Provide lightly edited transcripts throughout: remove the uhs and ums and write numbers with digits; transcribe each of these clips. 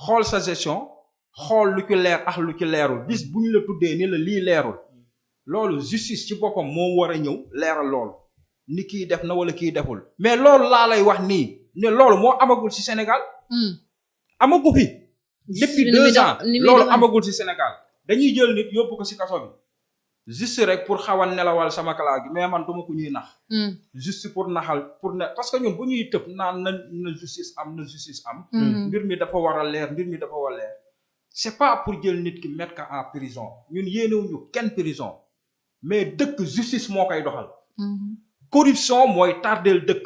xool sa gestion xool lu ci leer ak lu ci leerul bis bu ñu la tuddee ni la lii leerul loolu justice ci boppam moo war a ñëw leeral loolu ni kii def na wala kii deful mais loolu laa lay wax nii ne loolu moo amagul ci Sénégal amagu fi depuis 2 ans loolu amagul ci Sénégal dañuy jël nit yóbbu ko ci kaso bi juste rek pour xaw a nelawal sama kalaa gi mais man duma ko ñuy nax juste pour naxal pour ne parce que ñun bu ñuy tëb naan na justice am mbir mi dafa war a leer mbir mi dafa war a leer c'est pas pour jël nit ki mettre ko en prison ñun yéenewuñu kenn prison mais dëkk justice moo koy doxal corruption mooy tardeel dëkk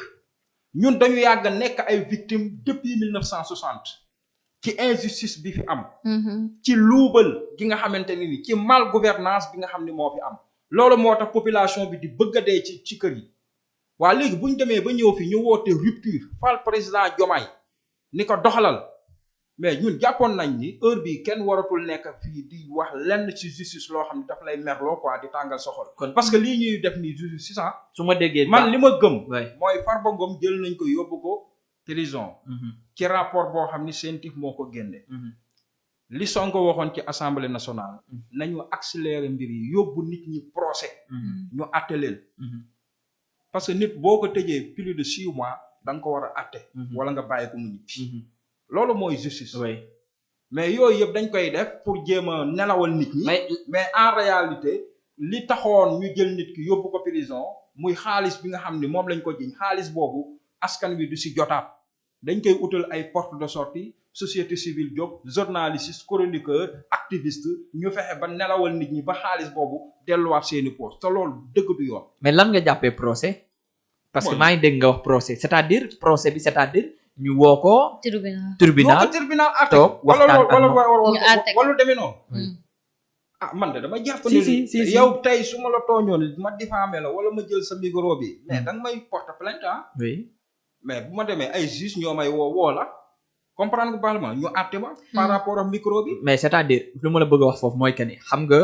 ñun dañu yàgg nekk ay victimes depuis 1960 ci injustice bi fi am ci luubal gi nga xamante ni ci mal gouvernance bi nga xam ni moo fi am loolu moo tax population bi di bëgg a dee ci kër yi waa léegi bu ñu demee ba ñëw fi ñu woote rupture fal président Diomaye ni ko doxalal mais ñun jàppoon nañ ni heure bi kenn waratul nekk fii di wax lenn ci justice loo xam ne daf lay merloo quoi di tàngal soxol kon parce que lii ñuy def nii justice su ma déggee man li ma gëm mooy Farba Ngom jël nañ ko yóbbu ko prison ci rapport boo xam ni scientifique moo ko génne li Sonko waxoon ci assemblée nationale nañu accélérer mbir yi yóbbu nit ñi procès ñu àtte leen parce que nit boo ko tëjee plus de 6 mois da nga ko war a àtte wala nga bàyyi ko mu ñibbi loolu mooy justice mais yooyu yëpp dañ koy def pour jéem a nelawal nit ñi mais en réalité li taxoon ñu jël nit ki yóbbu ko prison muy xaalis bi nga xam ni moom lañ ko jiñ xaalis boobu askan wi du si jotaat dañ koy utal ay porte de sortie société civile jóg journaliste chroniqueur activiste ñu fexe ba nelawal nit ñi ba xaalis boobu delluwaat seeni poche te loolu dëgg du yoon. mais lan nga jàppee procès parce que maa ngi dégg nga wax procès c'est-à-dire procès bi c'est-à-dire ñu woo ko tribunal toog waxtaan ak wala demee noonu man de dama jàpp ne yow tey su ma la tooñoon ma diffamé la wala ma jël sa micro bi mais danga may porte plainte oui mais bu ma demee ay juge ñoo may woo la comprendre nga baax ma ñu àtte ma par rapport ak micro bi mais c'est-à-dire lu ma la bëgg a wax foofu mooy que ni xam nga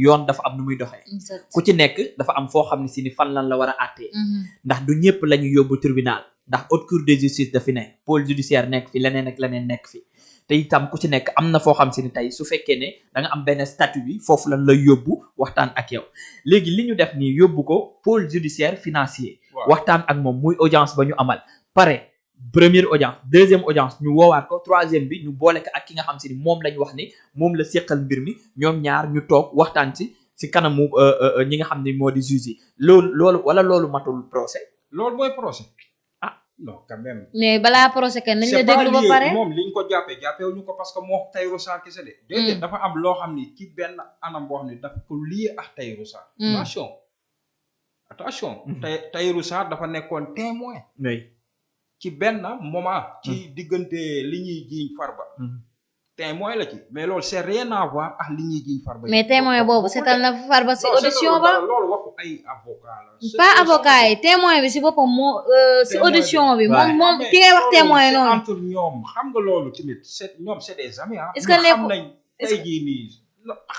yoon dafa am nu muy doxee ku ci nekk dafa am foo xam ne si ni fan lan la war a àttee ndax du ñëpp la ñu yóbbu tribunal ndax haute cour de justice dafi ne pôle judiciaire nekk fi leneen ak leneen nekk fi te itam ku ci nekk am na foo xam si ni tey su fekkee ne da nga am benn statut bi foofu lan la yóbbu waxtaan ak yow léegi li ñu def nii yóbbu ko pôle judiciaire financier waxtaan ak moom muy audience ba ñu amal pare première audience deuxième audience ñu woowaat ko troisième bi ñu boole ko ak ki nga xam si ni moom lañ wax ni moom la séqal mbir mi ñoom ñaar ñu toog waxtaan si kanamu ñi nga xam ni moo di juge yi loolu wala loolu matul procès loolu mooy procès non quand même mais balaa procès kenn nañ la déglu ba pare moom liñ ko jàppewuñu ko parce que moo Tahirou Sarr kese de déedéet dafa am loo xam ni ci benn anam boo xam ni dafa ko lié ak Tahirou Sarr attention Tahirou Sarr dafa nekkoon témoin ci benn moment ci diggante li ñuy jiiñ Farba témoin la ci mais loolu c'est rien à voir ak li ñuy jiiñ Farba mais témoin boobu seetal na Farba si audition ba loolu waxu ay avocat la pas avocat yi témoin bi si boppam moo si audition bi moom ki ngay wax témoin noonu entre ñoom xam nga loolu tamit ñoom c'est des amis est-ce que xam nañ tey jii nii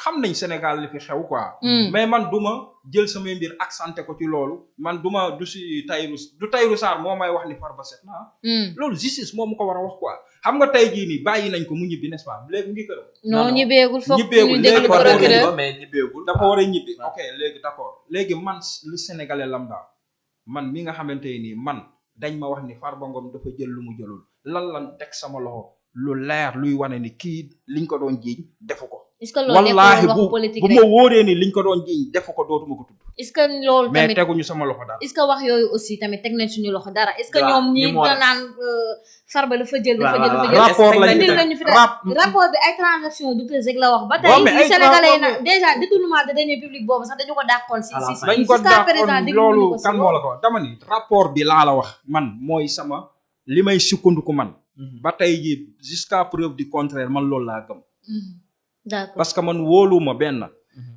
xam nañ Sénégal li fi xew quoi mais man duma jël samay mbir accenté ko ci loolu man duma du si Tahirou Sarr moo may wax ni Farba set na loolu justice moo mu ko war a wax quoi xam nga tey jii nii bàyyi nañ ko mu ñibbi n'est-ce pas léegi mu ngi këram non ñibbeegul foog ñu déglu léegi procureur mais ñibbeegul dafa war a ñibbi ok léegi d'accord léegi man le sénégalais lambda man mi nga xamante nii man dañ ma wax ni Farba Ngom dafa jël lu mu jëlul lan teg sama loxo lu leer luy wane ni kii liñ ko doon jiiñ defu ko est-ce que loolu wallaahi waxu politique bu ma wóoree ni liñ ko doon jiiñ defu ko dootuma ko tudd est-ce que loolu mais tamit teguñu sama loxo dara est-ce que wax yooyu aussi tamit teg nañ suñu loxo dara est-ce que ñoom ñi ko naan Farba dafa jël rapport lañu fi rapport bi ay transaction douteuse rek la wax ba tey li sénégalais yi nag déjà détournement de deniers publics boobu sax dañu ko dàqoon si dañ ko dàqoon loolu kan moo la ko dama ni rapport bi laa la wax man mooy sama li may sukkandiku man ba tey ji jusqu'à preuve du contraire man loolu laa gëm d'accord parce que man wóoluma benn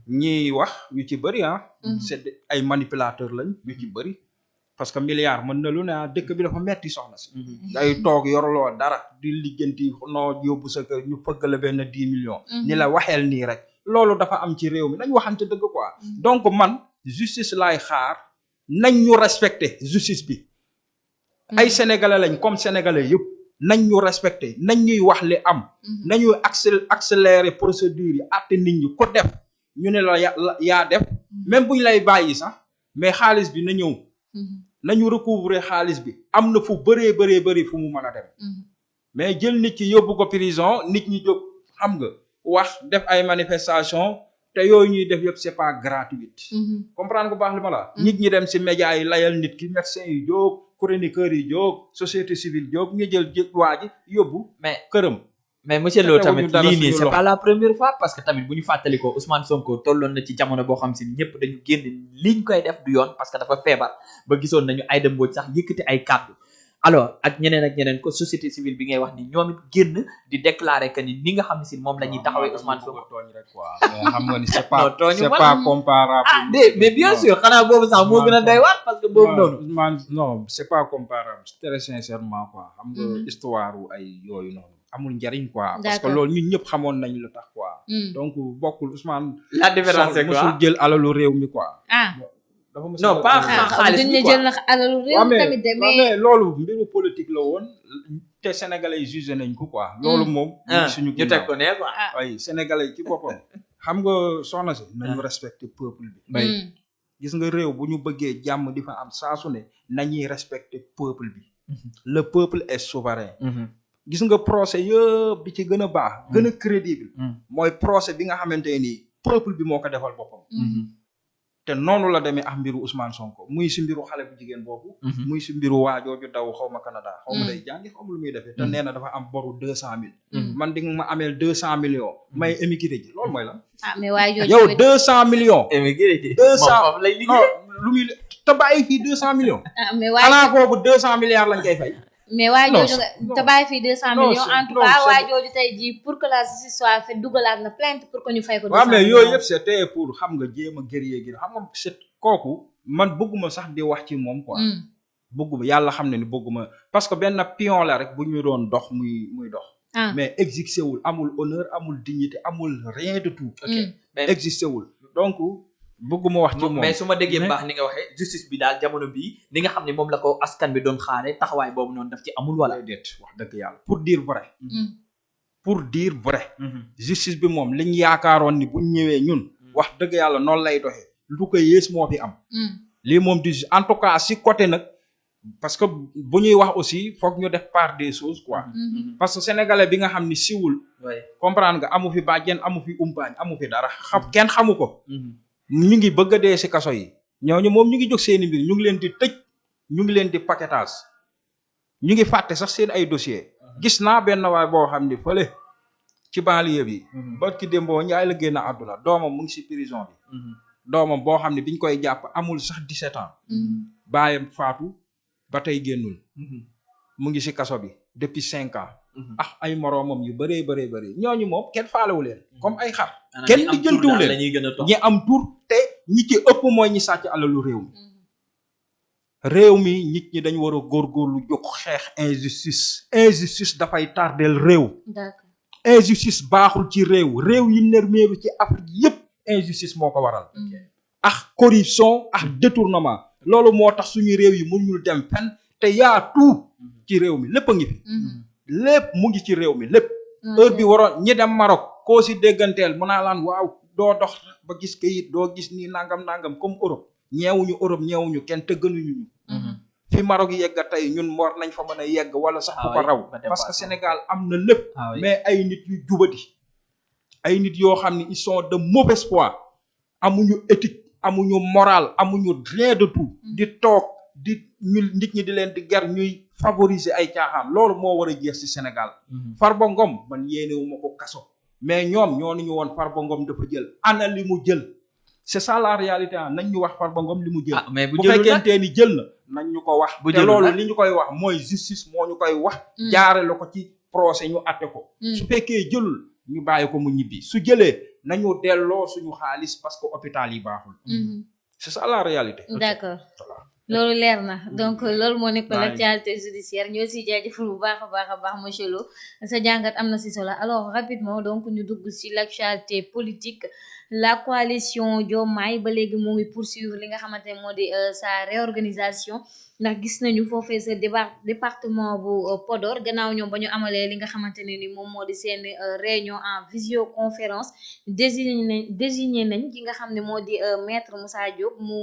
ñiy wax ñu ci bëri c'est ay manipulateurs lañ ñu ci bëri parce que milliard mën na lu ne dëkk bi dafa metti soxna si day toog yorloo dara di lijjanti noo yóbbu sa kër ñu fëgg la benn 10 millions ni la waxeel nii rek loolu dafa am ci réew mi nañ waxante dëgg quoi donc man justice laay xaar nañ ñu respecter justice bi ay sénégalais lañ comme sénégalais yëpp nañ ñu respecté nañ ñuy wax li am nañuy accélérer procédure yi àtte nit ñi ko def ñu ne la yaa def même buñ lay bàyyi sax mais xaalis bi na ñëw nañu recouvrer xaalis bi am na fu bëree fu mu mën a dem mais jël nit ki yóbbu ko prison nit ñi jóg xam nga wax def ay manifestation te yooyu ñuy def yëpp c'est pas gratuit comprendre ko baax li ma la nit ñi dem ci médias yi layal nit ki médecins yi jóg chroniqueurs yi jóg société civile jóg ñu jël waa ji yóbbu mais këram mais monsieur Lo tamit lii nii c'est pas la première fois parce que tamit bu ñu fàttalikoo Ousmane Sonko tolloon na ci jamono boo xam si ñëpp dañu génn liñ koy def du yoon parce que dafa feebar ba gisoon nañu Aïda Mbodj sax yëkkati ay kàddu alors ak ñeneen ko société civile bi ngay wax ni ñoom it génn di déclarer que ni nga xam ne si moom la ñuy taxawee Ousmane Sonko tooñ rek quoi mais xam nga ni c'est pas comparable mais bien sûr xanaa boobu sax moo gën a doy waar parce que boobu noonu Ousmane non c'est pas comparable très sincèrement quoi xam nga histoire ay yooyu noonu amul njariñ quoi parce que loolu ñun ñëpp xamoon nañ lu tax quoi donc bokkul Ousmane la différence c'est quoi mosul jël alalu réew mi quoi non pas xaalis bi quoi jël na alalu réew mi tamit de mais loolu mbiru politique la woon te sénégalais yi jugé nañ ko quoi loolu moom suñu ñu teg ko ne quoi ay sénégalais yi ci boppam xam nga soxna si nañu respecter peuple bi gis nga réew bu ñu bëggee jàmm di fa am saa su ne nañuy respecter peuple bi le peuple est souverain gis nga procès yëpp bi ci gën a baax gën a crédible mooy procès bi nga xamante nii peuple bi moo ko defal boppam te noonu la demee ak mbiru Ousmane Sonko muy si mbiru xale bu jigéen boobu muy si mbiru waajooju daw xaw ma Canada xaw ma day jàngi xaw ma lu muy defee te nee na dafa am boru 200,000 man di nga ma ameel 200 millions may émigré ji loolu mooy la mais waajooju yow 200 millions émigré ji 200 lay liggéey lu muy te bàyyi fii 200 millions xanaa boobu 200 milliards lañ koy fay mais waa jooju te bàyyi fii 200 millions en tout cas waa jooju tey jii pour que la justice soit faite dugalaat na plainte pour que ñu fay ko 200 waaw mais yooyu yëpp c'était pour xam nga jéem a guerrier gi xam nga c'est kooku man bëgguma sax di wax ci moom quoi bëgguma yàlla xam ne ni bëgguma parce que benn pion la rek bu ñu doon dox muy dox mais existé wul amul honneur amul dignité amul rien de tout existé wul donc bëgguma wax ci moom mais su ma déggee baax ni nga waxee justice bi daal jamono bii li nga xam ne moom la ko askan bi doon xaare taxawaay boobu noonu daf ci amul wala déet wax dëgg yàlla pour dire vrai justice bi moom liñ yaakaaroon ni buñ ñëwee ñun wax dëgg yàlla noonu lay doxee lu ko yées moo fi am lii moom di en tout cas si côté nag parce que bu ñuy wax aussi foog ñu def part des choses quoi parce que sénégalais bi nga xam ni siwul comprendre nga amu fi bàjjen amu fi umpaañ amu fi dara kenn xamu ko ñu ngi bëgg a dee si kaso yi ñooñu moom ñu ngi jóg seeni mbir ñu ngi leen di tëj ñu ngi leen di paquetage ñu ngi fàtte sax seen ay dossier gis naa benn waay boo xam ni fële ci banlieue bi ba ki démboo njaay la génn àdduna doomam mu ngi si prison bi doomam boo xam ne biñ koy jàpp amul sax 17 ans baayam faatu ba tey génnul mu ngi si kaso bi depuis 5 ans ay moroomam yu bëree ñooñu moom kenn faalewu leen comme ay xar kenn di jëntuwu leen ñi am tur te ñi ci ëpp mooy ñi sàcc alalu réew mi nit ñi dañu war a góorgóorlu jóg xeex injustice dafay tardeel réew injustice baaxul ci réew yi nërmeelu ci Afrique yépp injustice moo ko waral ak corruption ak détournement loolu moo tax suñu réew yi mënuñu dem fenn te yaa tout ci réew mi lépp a ngi fi lépp mu ngi ci réew mi lépp heure bi waroon ñi dem Maroc koo si dégganteel mu naa laan waaw doo dox ba gis kayit doo gis nii nangam comme Europe ñeewuñu kenn te gënuñu ñu fi Maroc yegga tey ñun war nañ fa mën a yegg wala sax ku ko raw parce que Sénégal am na lépp mais ay nit yu jubadi ay nit yoo xam ne ils sont de mauvaise foi amuñu éthique amuñu moral amuñu rien de tout di toog di nit ñi di leen di ger ñuy favoriser ay caaxaan loolu moo war a jeex ci Sénégal Farba Ngom man yéenewuma ko kaso mais ñoom ñoo ñu woon Farba Ngom dafa jël ana li mu jël c'est ça la réalité nañ ñu wax Farba Ngom li mu jël bu fekkentee ni jël na nañ ñu ko wax te loolu li ñu koy wax mooy justice moo ñu koy wax jaare la ko ci procès ñu atte ko su fekkee jëlul ñu bàyyi ko mu ñibbi su jëlee nañu delloo suñu xaalis parce que hôpital yi baaxul c'est ça la réalité d'accord loolu leer na donc loolu moo nekk l'actualité judiciaire ñoo si jaajëfal bu baax a baax monsieur Lo sa jàngat am na si solo alors rapidement donc ñu dugg si l'actualité politique la coalition Diomaye ba léegi moo ngi poursuivre li nga xamante ne moo di sa réorganisation ndax gis nañu foofee sa département bu Podor gannaaw ñoom ba ñu amalee li nga xamante ne ni moom moo di seen réunion en visioconférence désigné nañ ki nga xam ne moo di maître Moussa Diop mu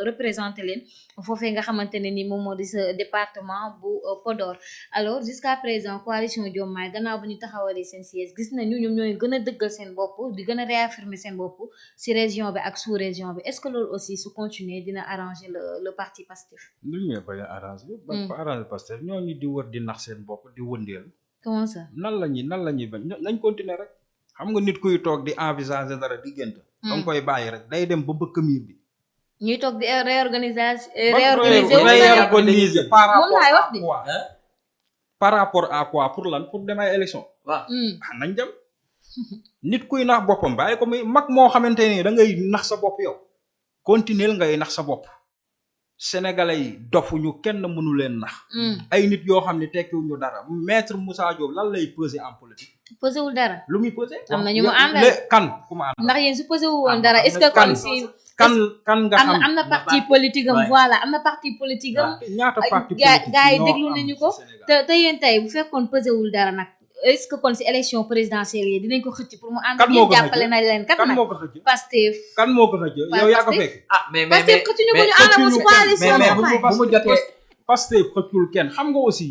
représenté leen foofee nga xamante ne ni moom moo di sa département bu Podor. Alors jusqu'à présent coalition Diomaye gannaaw ba ñu taxawalee seen siège gis nañu ñoom ñooy gën a dëggal seen bopp di gën a réaffirmer seen bopp ci région bi ak sous région bi est-ce que loolu aussi su continuer dina arranger le parti Pastef. lu ñu bañ a arranger. ba arranger Pastef ñooñu di wër di nax seen bopp di wëndeel. comment ça. nan la ñuy bañ nañ continuer rek. xam nga nit kuy toog di envisager dara di gént. danga koy bàyyi rek day dem ba bëkk miir bi. ñuy toog di réorganiser par rapport à quoi pour lan pour dem ay élection. waaw nañ dem. nit kuy nax boppam bàyyi ko muy mag moo xamante ni da ngay nax sa bopp yow. continuer ngay nax sa bopp. sénégalais yi dofuñu kenn mënu leen nax. ay nit yoo xam ne tekkiwuñu dara maître Moussa Diop lan lay peser en politique. pesé wul dara. lu muy peser. am na ñu mu àndal kan ku ma àndal. ndax yéen su pesé wu woon dara est-ce que comme si. kan nga xam am na parti politique am voilà am na parti politique am. ñaata parti politique gars yi déglu nañu ko te yéen tey bu fekkoon pesé wul dara nag. est-ce que kon si élection présidentielle yi dinañ ko xëcc pour mu ànd. kan moo ko xëcc jàppale na leen kat nag moo ko xëcc. Pastef. kan moo ko xëcc yow yaa ko fekk. mais Pastef xëccuñu ko ñu ànd ak si coalition bu mu jotee. Pastef xëccul kenn xam nga aussi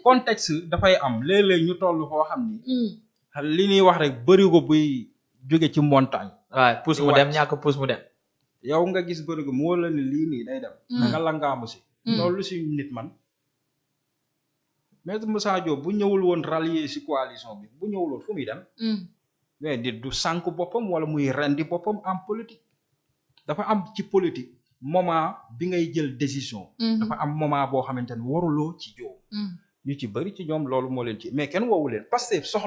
contexte dafay am léeg-léeg ñu toll foo xam ni. li ñuy wax rek bërigo buy jóge ci montagne. waaw pousse mu dem ñàkk pousse mu dem. yow nga gis bërigo mu wóor la ni lii nii day dem. nga langaamu si. loolu lu si nit man. maître Moussa Diop bu ñëwul woon rallier ci coalition bi bu ñëwul woon fu muy dem. mais nit du sànk boppam wala muy rendi boppam en politique. dafa am ci politique moment bi ngay jël décision. dafa am moment boo xamante ne waruloo ci jóom. ñu ci bëri ci ñoom loolu moo leen ci mais kenn woowu leen parce que soxla